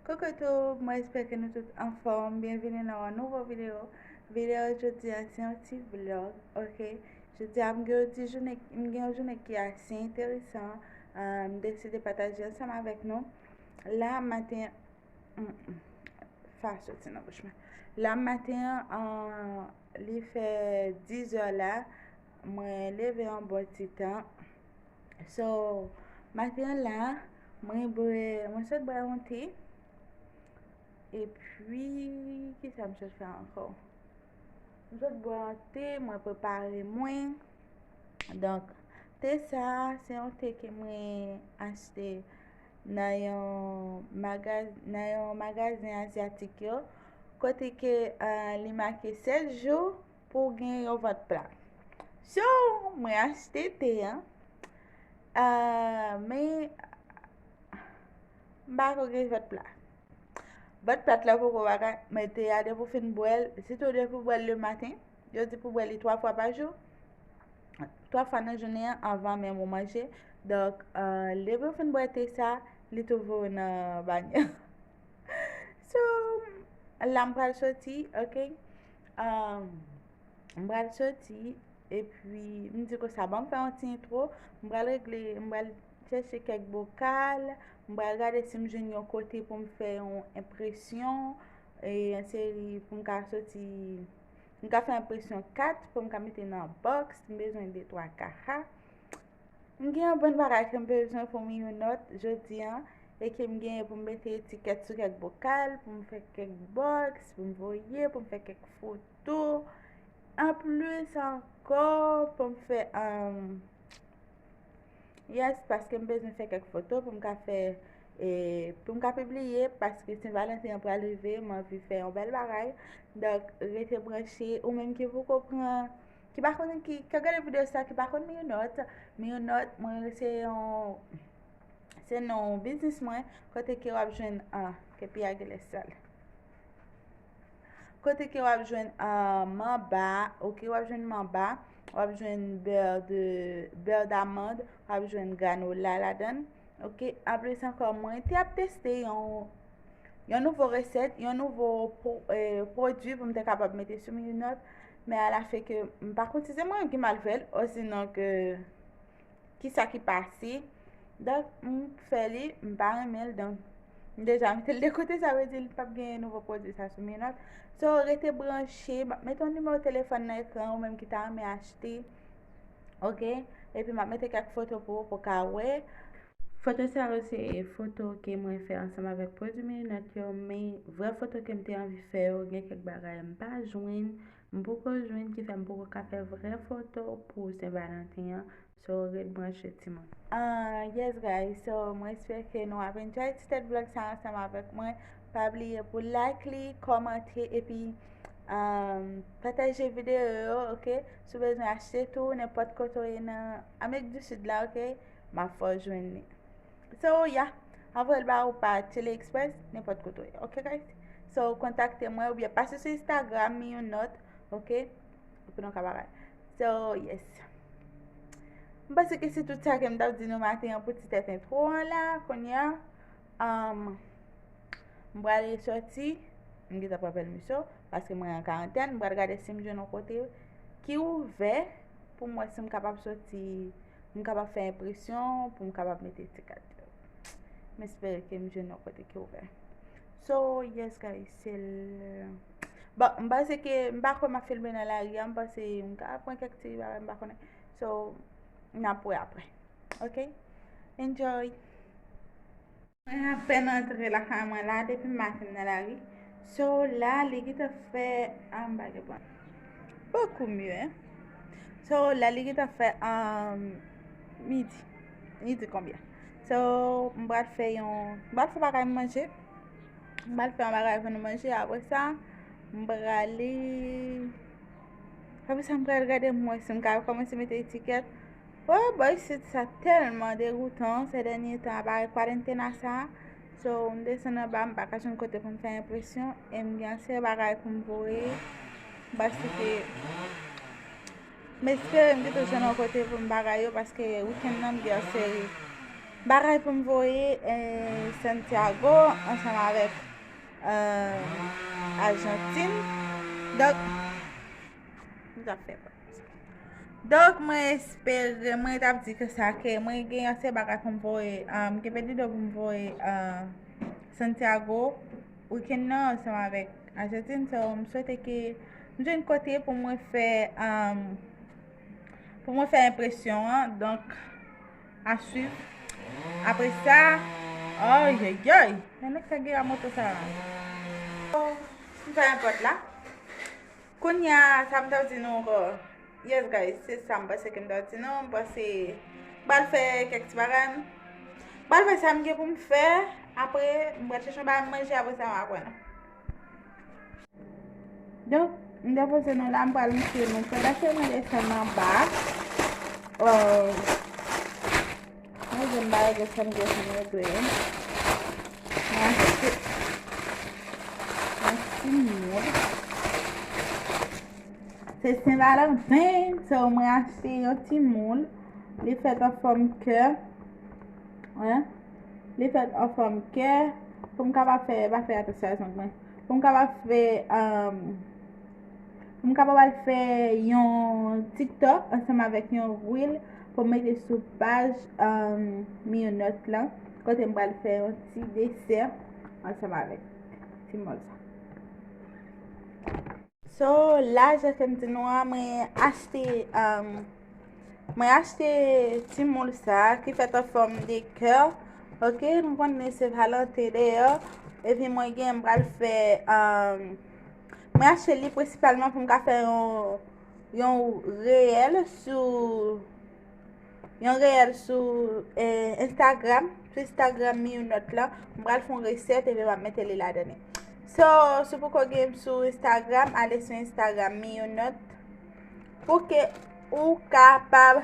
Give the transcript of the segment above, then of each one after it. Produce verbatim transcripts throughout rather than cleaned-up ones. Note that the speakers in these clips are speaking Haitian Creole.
Koukou tout, mwen espere ke nou tout anfòm. Byenvini nan yon nouvo videyo. Videyo jodi a se yon ti vlog, oke? Jodi a m gen yon ti jounen, m gen yon jounen ki ase enteresan. Ah, m deside pataje ansanm avèk nou. La maten, mm, mm, fa soti nan bouch mwen. La maten an, li fè diz è la, mwen leve yon bon ti tan. So, maten an la, mwen bwè, mwen sot bwè yon te. Epi, kisa m sot fè ankò? M sot bwè yon te, mwen prepare mwen. Donk, te sa, se yon te ke mwen achte nan yon magaz-, nan yon magazen azyatik yo, kote ke, ah, li make sèt jou pou w gen yon vant pla. So, mwen achte te an, ah, men m pa ko gen vant pla. Vant plat la poko bagay, men te a depi w fin bwè l, sitou depi w bwè l le maten, yo di pou bwè li twa fwa pa jou, twa fwa nan jounen an anvan menm ou manje. Donk, ah, depi w fin bwè te sa, li tou voye w nan banyo. So, la m pral soti, oke? Ah, m pral soti, epi m di konsa, ban m fè yon ti entwo, m pral regle, m pral chèche kèk bokal, m pral gade si m jwenn yon kote pou m fè yon enpresyon, e, yon seri pou m ka soti, m ka fè enpresyon kat pou m ka mete nan bòks, m bezwen de twa kaha. M gen yon bann bagay ke m bezwen pou m yon nòt jodi an, e ke m genyen pou m mete etikèt sou kèk bokal, pou m fè kèk bòks, pou m voye, pou m fè kèk foto. Anplis ankò, pou m fè, um, yes, paske m bezwen fè kèk foto pou m ka fè, e, pou m ka pibliye, paske Sen Valanten an pral rive, m anvi fè yon bèl bagay. Donk, rete branche, ou menm ki poko pran, ki pa konnen ki, ki ap gade videyo sa, ki pa konn Miyonòt, Miyonòt, mwen se yon, se non biznis mwen, kote ke w ap jwenn, ah, ke piya genlè sal. Kote ke w ap jwenn, ah, manba, oke, w ap jwenn manba, w ap jwenn bè de, bè damann, w ap jwenn granola ladan l, oke. Anplis ankò, mwen te ap teste yon, yon nouvo resèt, yon nouvo pwo-, eh, pwodui pou m te kapab mete sou Miyonòt, men alafen ke m pa konn si se mwen ki mal fè l, osinon ke kisa ki pase. Donk, m fè li, m pa renmen l, donk, m deja mete l de kote, sa vle di l p ap gen nouvo pwodui sa sou Miyonòt. So, rete branche, m ap mete yon nimewo telefòn nan ekran, ou menm ki ta renmen achte, oke? Epi m ap mete kèk foto pou ou, pou w ka wè. Foto sa yo se foto ke mwen fè ansanm avèk pwodui Miyonòt yo, men vrè foto ke m te anvi fè yo, gen kèk bagay m pa jwenn, m poko jwenn, ki fè m poko ka fè vrè foto pou Sen Valanten an. So, ret branche timoun. Ah, yes, guys. So, mwen espere ke nou ap enjoy ti tèt vlog sa ansanm avèk mwen. Pa bliye pou like li, kòmante, epi, um, pataje videyo yo, oke? Si w bezwen achte tou, nenpòt kote w ye nan Amerik di Sid la, oke? M ap fè w jwenn li. So, yeah. Anvoye l ba ou pa Tele Express, nenpòt kote w ye. Oke, guys? So, kontakte mwen oubyen pase sou Instagram, Miyonòt, oke? Pou nou ka bagay. So, yes. M panse ke se tout sa ke m t ap di nou maten an pou ti tèt entwo an la, kounye a. Um, m prale soti, m gentan pran pèmiso, paske mwen an karantèn, m pral gade si m jwenn yon kote ki ouvè pou m wè si m kapab soti, m kapab fè enpresyon, pou m kapab mete ti kat yo. M espere ke m jwenn yon kote ki ouvè. So, yes, guys, se l. Bon, m panse ke, m pa kwè m ap filme nan lari a, m panse m ka pran kèk ti bagay, m pa konnen. So, n ap wè apre. Oke? Enjoy! Mwen apèn antre lakay mwen la, depi maten m nan lari. So, la, li gentan fè, ah, m pa gen pwen. Bokou mye, hein? So, la, li gentan fè, um, midi. Midi konbyen? So, m pral fè yon, m pral fè bagay m manje. M pral fè yon bagay pou nou manje. Apre sa, m prale, apre sa, m pral gade m wè si m ka kòmanse mete etikèt. Oh, bò isit sa tèlman degoutan, se dènye tan, aparèy kwarantena sa. So, m desann anba, m pa ka jwenn kote pou m fè enpresyon, e m gen ansyen bagay pou m voye, paske m espere m gentan jwenn yon kote pou m bagay yo, paske wikenn nan m gen yon seri Bagay pou m voye eh, Santiago ansanm avèk eh, Ajantin. Donk, m t ap fè pa. Donk, mwen espere, mwen t ap di ke sa ke mwen gen yon seri bagay pou m voye, um, gen pedido pou m voye uh, Santiago wikenn nan ansanm avèk Ajantin. So, m swete ke m jwenn kote pou mwen fè um, pou mwen fè enpresyon an. Donk, a swiv. Apre sa, oyoyoy, men nèg sa gen a moto sa. M fè enpòt la. Kounye a, sa m t ap di nou ankò. Yes, guys, se sa m panse ke m t ap di nou. M panse m pral fè kèk ti bagay. M pral fè sa m gen pou m fè. Apre, m pral chèche yon bagay manje. Apre sa, m ap wè nou. Donk, m depoze nou la, m pral montre nou. Pandan ke mwen desann anba, euh, mwen jwenn bagay sa m gen pou m regle. Mwen achte yon ti moul. Se Sen Valanten, so mwen achte yon ti moul. Li fèt an fòm kè. Wi. Li fèt an fòm kè. Pou m kapab fè, pa fè atansyon a zong mwen. Pou m kapab fè, um, pou m kapab al fè yon TikTok ansanm avèk yon reel pou m mete sou paj um, Miyonòt lan. Kote m pral fè yon ti desè ansanm avèk ti moul sa. So, la, jan ke m di nou an, mwen achte, um, mwen achte ti moul sa ki fèt an fòm de kè. Ok, nou konnen se Valanten deyò. Epi mwen gen, m pral fè, um, mwen achte li prensipalman pou m ka fè yon, yon reel sou yon reel sou eh, Instagram, sou Instagram Miyonòt lan. M pral fè yon resèt epi m ap mete li ladan li. So, si w poko gen m sou Instagram, ale sou Instagram Miyonòt pou ke ou kapab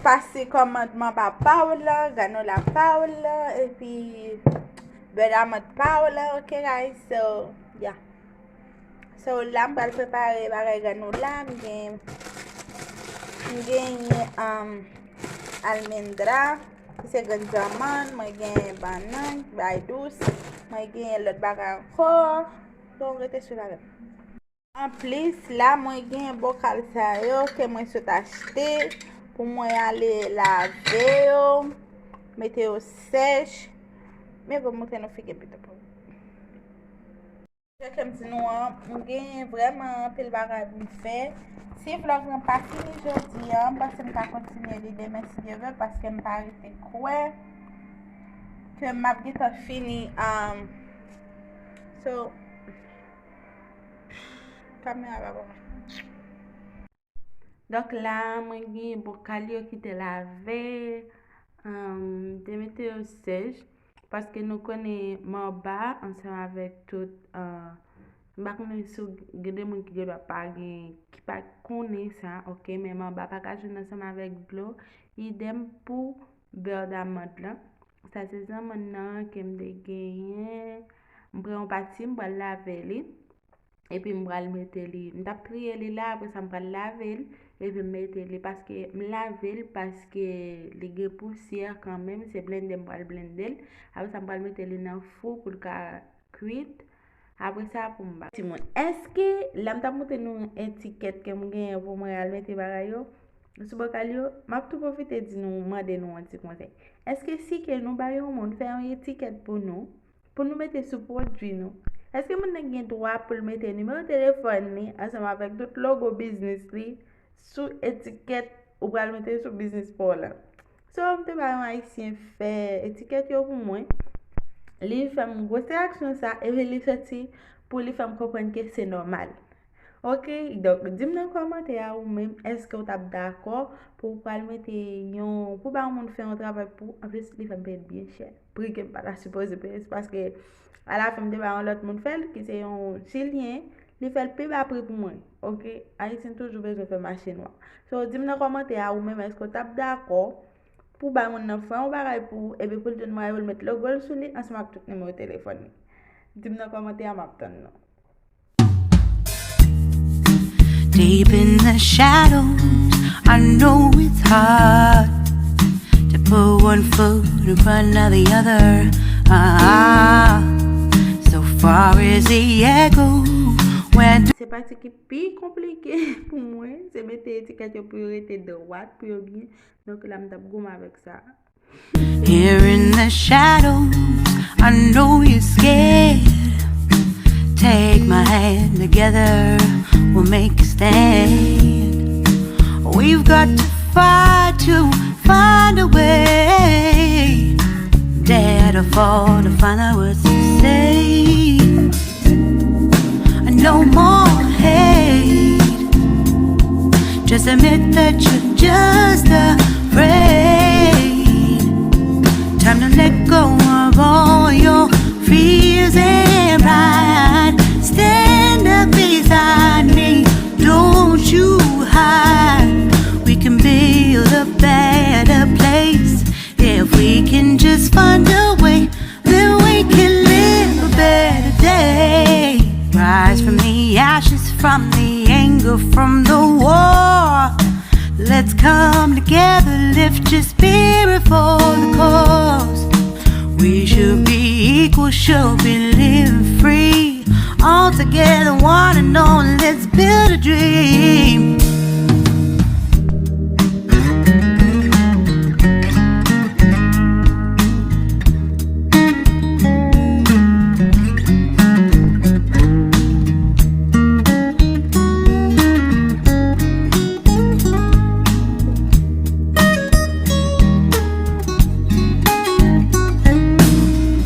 pase kòmandman pa pa w lan, granola pa w lan, epi bè damant pa w lan, ok guys? So, yeah. So, la m pral prepare bagay granola, m gen, m gen um, almendra, ki se grenn zanmann, mwen gen bannann, bay dous, mwen gen lòt bagay ankò. Donk, rete swiv avè m. Anplis, la, mwen gen bokal sa yo ke mwen sot achte pou mwen ale lave yo, mete yo sèch. Men bon, montre nou figi m pito pou Jan ke m di nou an, m gen vrèman anpil bagay pou m fè. Si vlòg lan pa fini jodi an, m panse m ka kontinye li demen si Dye vle, paske m pa rete kwè ke m ap gentan fini. Um, so, kamera pa bon. Donk la, mwen gen bokal yo ki te lave, um, m te mete yo sèch, paske nou konnen manba ansanm avèk tout, uh, m pa konnen si w gen de moun ki gendwa pa gen, ki pa konnen sa, ok, men manba pa ka jwenn ansanm avèk dlo, idèm pou bè damant lan. Sa se zanmann nan ke m te genyen, m pran yon pati, m pral lave li. Epi m pral mete li, m t ap triye li la, apre sa m pral lave l, epi m mete li, paske m lave l, paske li gen pousyè kanmenm, se blende m pral blende l, apre sa m pral mete li nan fou pou l ka kwit, apre sa pou m ba timoun. Èske, lè m t ap montre nou etikèt ke m genyen pou mwen al mete bagay yo, sou bokal yo, m ap tou pwofite di nou, mande nou yon ti konsèy. Èske si ke nou bay yon moun fè yon etikèt pou nou, pou nou mete sou pwodui nou. Èske moun nan gen dwa pou l mete nimewo telefòn li ansanm avèk tout logo biznis li sou etikèt ou pral mete sou biznis pa w lan? So, m te bay yon Ayisyen fè etikèt yo pou mwen. Li fè m gwo reyaksyon sa, epi li soti pou li fè m konprann ke se nòmal. Ok, donk, di m nan kòmantè a ou menm, èske w t ap dakò pou w pral mete yon, pou ba yon moun fè yon travay pou, anplis, li fè m peye l byen chè. Pri ke m pa ta sipoze peye, se paske alafen m te ba yon lòt moun fè l, ki se yon Chilyen, li fè l pi ba pri pou mwen. Ok, Ayisyen toujou bezwen fè mache nwa. So, di m nan kòmantè a ou menm, èske w t ap dakò pou ba moun nan fè yon bagay pou ou, epi pou l di w mwen pou l met logo l sou li, ansanm ak tout nimewo telefòn li? Di m nan kòmantè a, m ap tann nou. Deep in the shadows, I know it's hard to Put one foot in front of the other. Ah, so far as the echo went. Se pati ki pi konplike pou mwen, se mete etikèt yo pou yo rete dwat, pou yo byen. Donk la, m t ap goumen avèk sa. Here in the shadows, I know you're scared. Take my hand, together we'll make a stand. We've got to fight to find a way. Dare to fall to find out what to say. No more hate. Just admit that you're just afraid. Time to let go of all your fears and pride. Stand up beside me. Don't you hide. We can build a better place. If we can just find a way, then we can live a better day. Rise from the ashes, from the anger, from the war. Let's come together, lift your spirit for the cause. We should be equal, should be living free. All together, one and all, let's build a dream.